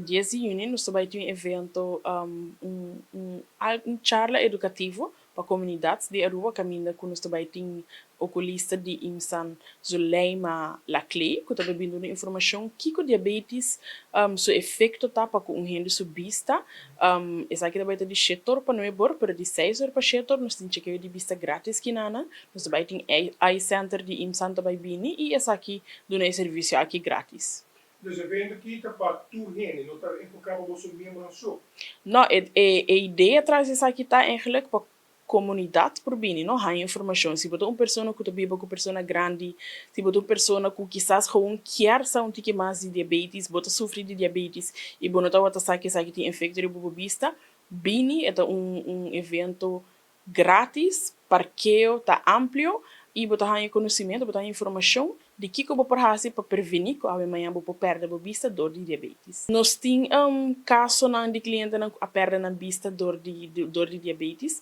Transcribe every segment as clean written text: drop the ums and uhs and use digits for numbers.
10 di yüni nos ta bai tin un evento, un charla edukativo pa komunidat di Aruba, kaminda ku nos ta bai tin okulista di IMSAN Zuleima Laclé, ku ta bai bin duna informashon kiko diabetes su efekto ta pa ku un hende su bista. Esaki ta bai ta di 7 or pa 9 or, pero di 6 or pa 7 or nos tin chekeo di bista gratis kinana. Nos ta bai tin Eye Center di IMSAN ta bai bini i esaki duna e servisio aki gratis. Dus evento aki ta pa tur hende, no ta enfoká pa boso miembronan so? No, e idea tras esaki ta eigenlijk pa komunidat por bini, no? Haña informashon. Si bo ta un persona ku ta biba ku persona grandi, si bo ta un persona ku kisas gewoon kier sa un tiki mas di diabetes, bo ta sufri di diabetes i bo no tabata sa ku esaki tin efekto riba bo bista, bini, e ta un evento gratis, parkeo ta amplio i bo ta haña konosementu, bo ta haña informashon di kiko bo por hasi pa prevení ku awe mañan bo por pèrdè bo bista dor di diabetes. Nos tin kasonan di klientenan ku a pèrdè nan bista dor di diabetes.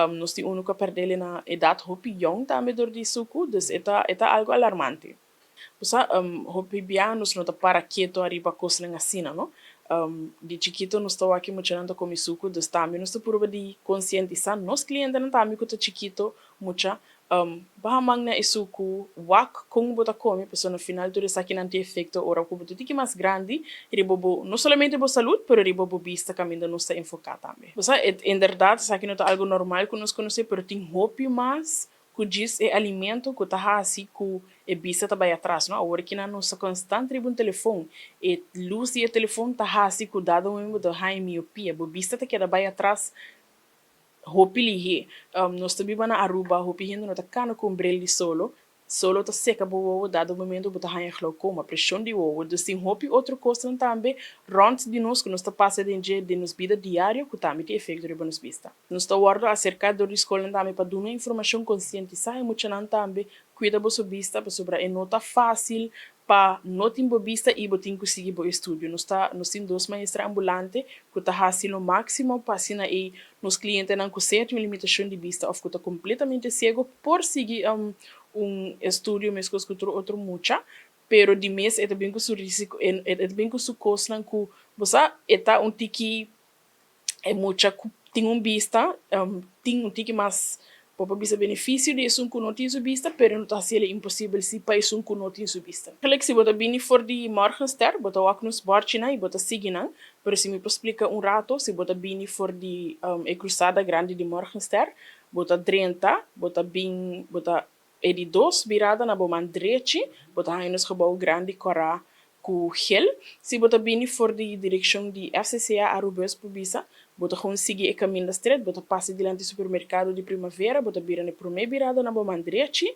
Nos tin unu ku a pèrdè na edat hopi yòn tambe dor di suku, dus e ta algu alarmante. Osea, hopi bia nos no ta para ketu ariba kosnan asina, no? Di chikitu nos ta wak muchanan ta kome suku, dus tambe nos ta purba di konsientisá nos klientenan tambe ku ta chikitu mucha, baha man na e suku, wak kon bo ta kome, pasobra na final tur esakinan tin efekto ora ku bo ta tiki mas grandi riba bo, no solamente bo salud, pero riba bo bista, kaminda nos ta enfoká tambe. Osea, inderdaad esaki no ta algu normal ku nos konosé, pero tin hopi mas ku djis e alimento ku ta hasi ku e bista ta bai atras, no? Awor ku nos ta konstante riba un telefon, e lus di e telefon ta hasi ku dado momento bo ta haña miopia, bo bista ta keda bai atras hopi lihé. Nos ta biba na Aruba, hopi hende no ta kana ku un bril di solo, solo ta seka bo wowo, dado momento bo ta haña glaukoma, preshon di wowo. Dus tin hopi otro kosnan tambe rònt di nos ku nos ta pasa den dje den nos bida diario ku tambe tin efekto riba nos bista. Nos ta wòrdu aserká dor di skolnan tambe pa duna informashon, konsientisá e muchanan tambe, kuida boso bista, pasobra e no ta fásil pa no tin bo bista i bo tin ku sigui bo estudio. Nos tin dos maestra ambulante ku ta hasi lo máksimo pa asina ei nos klientenan ku sea tin un limitashon di bista òf ku ta kompletamente siego por sigui un estudio meskos ku tur otro mucha, pero di mes e ta bin ku su risiko, e ta bin ku su kosnan ku bo sa e ta un tiki e mucha ku tin un bista tin un tiki mas, bo por bisa, benefisio di esun ku no tin su bista, pero no ta hasiel imposibel si pa esun ku no tin su bista. Eigenlijk si bo ta bini for di Morgenster, bo ta wak nos bòrchinan i bo ta sigui nan, pero si mi por splika un rato, si bo ta bini for di e krusada grandi di Morgenster, bo ta drenta, bo ta bin, bo ta e di dos birada na bo man drechi, bo ta haña nos gebou grandi kòrá ku gel. Si bo ta bini for di direkshon di FCCA Arubus por bisa, bo ta gewoon sigui e kaminda stret, bo ta pasa dilanti supermerkado di Primavera, bo ta bira na e promé birada na bo man drechi,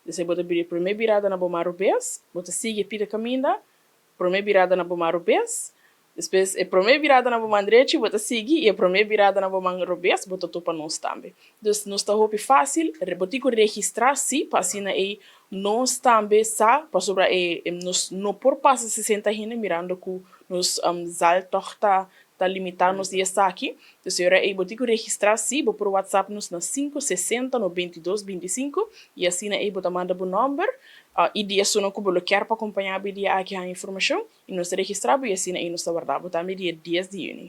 despues bo ta bira e promé birada na bo man robes, bo ta sigui e pida kaminda, promé birada na bo man robes, despues e promé birada na bo man drechi bo ta sigui i e promé birada na bo man robes bo ta topa nos tambe. Dus nos ta hopi fásil, bo tin ku registrá sí pa asina ei nos tambe sa, pasobra e nos no por pasa 60 hende mirando ku nos zaal tòg ta limitá nos di esaki. Dus e ora ei bo tin ku registrá sí, bo por WhatsApp nos na 560 92 25 i asina ei bo ta manda bo nòmber i di esunnan ku bo lo kier pa kompañá bo e dia aki haña informashon i nos ta registrá bo i asina ei nos ta wardá bo tambe dia 10 di yüni.